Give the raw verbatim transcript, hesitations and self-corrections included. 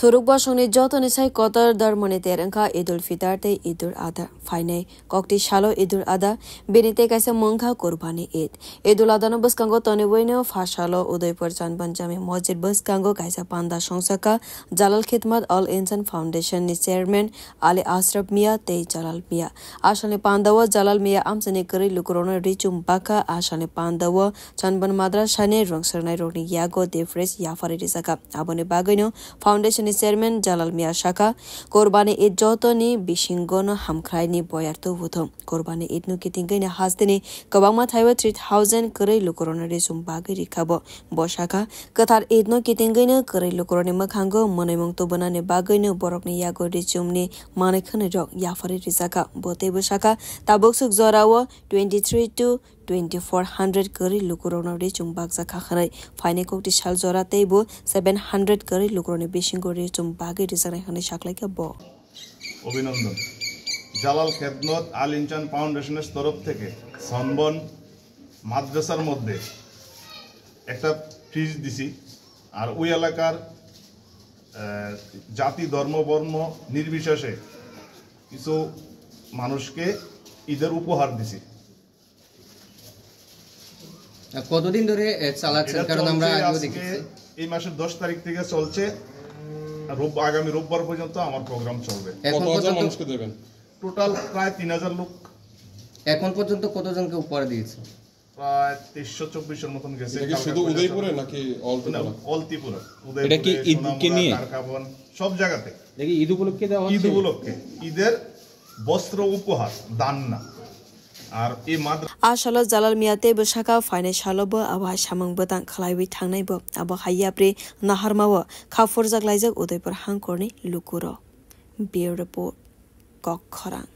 Thuruk bosongni jotoni sai kotor dharmoni ter wngkha Idul Fitar tei Idul Adha. Phainai kokti salo Idul Adha, bini tei kaisa mung kha Kurbani Eid. Idul Adhano bwskango toniboino pha salo Udaipur Chanban Jami Masjid bwskango kaisa panda songsa kha Jalal Khidmat Al Insan Foundation ni chairman Ali Ashraf Mia tei Jalal Mia. Asalni pandao Jalal Mia amchaini kwrwi lukurokno richum bakha. Asalni pandao Chanban Madrasani rwngsarnairokni yago defres yaphari rijakha. Aboni bagwino Foundation ni chairman Jalal Mia sakha, Kurbani Eid jotoni bisingono hamkhraini boyar tubuthung. Kurbani Eid no kitingwino hasteni kwbangma thaibo three thousand kwrwi lukurokno richum bagwi rikha bo. Bo sakha, kwthar Eid no kitingwino kwrwi lukurokni mwkhango mwnwimung tubunani bagwino borokni yago richumni manwi khwnwirok yaphari rijakha. Bo teibo sakha, tabuk swk jorao twenty three to twenty four hundred kwrwi lukurokno richum bakjak kha hwnwi. Phainai kokti sal jora teibo seven hundred kwrwi lukurokni bisingo richum bagwi rijaknai hwnwi saklaikha bo. অভিনন্দন। জালাল খেদমত আল ইনসান ফাউন্ডেশনের তরফ থেকে সনবন মাদ্রাসার মধ্যে একটা ফিস্ট দিছি। আর ওই এলাকার, আহ, জাতি, ধর্ম, বর্ণ নির্বিশেষে কিছু মানুষকে ঈদের উপহার দিছি। আর কতদিন ধরে, এ, চালাচ্ছেন? এটা কারণ আমরা চলছে আগেও আজকে, দেখেছি। এই মাসের দশ তারিখ থেকে চলছে। রোব-, আগামী রোববার পর্যন্ত আমার প্রোগ্রাম চলবে। এখন কত হাজার পর্যন্ত মানুষকে দেবেন? টোটাল প্রায় তিন হাজার লোক। এখন পর্যন্ত কতজনকে উপহার দিয়েছে? প্রায় তেইশশো চব্বিশশোর মতন গেছে এটা কি কালকে শুধু পর্যন্ত। উদয়পুরে নাকি অল না, ত্রিপুরা? অল ত্রিপুরা। এটা কি উদয়পুরে, ঈদ, ঈদকে সোনামুড়া, নিয়ে? কারকাবন, সব জায়গাতে। দেখি ঈদ উপলক্ষে দেওয়া হচ্ছে? ঈদ উপলক্ষে, ঈদের বস্ত্র উপহার, দান না। আর এই Madra- A salo Jalal Mia teibo sakha, phainai salo bo abo hai samung bwtang khlaiwi thangnai bo. Abo hai yapri naharmao kha phurjak laijak Udaipur hangkorni lukurok. Bureau Report, Kok Khorang.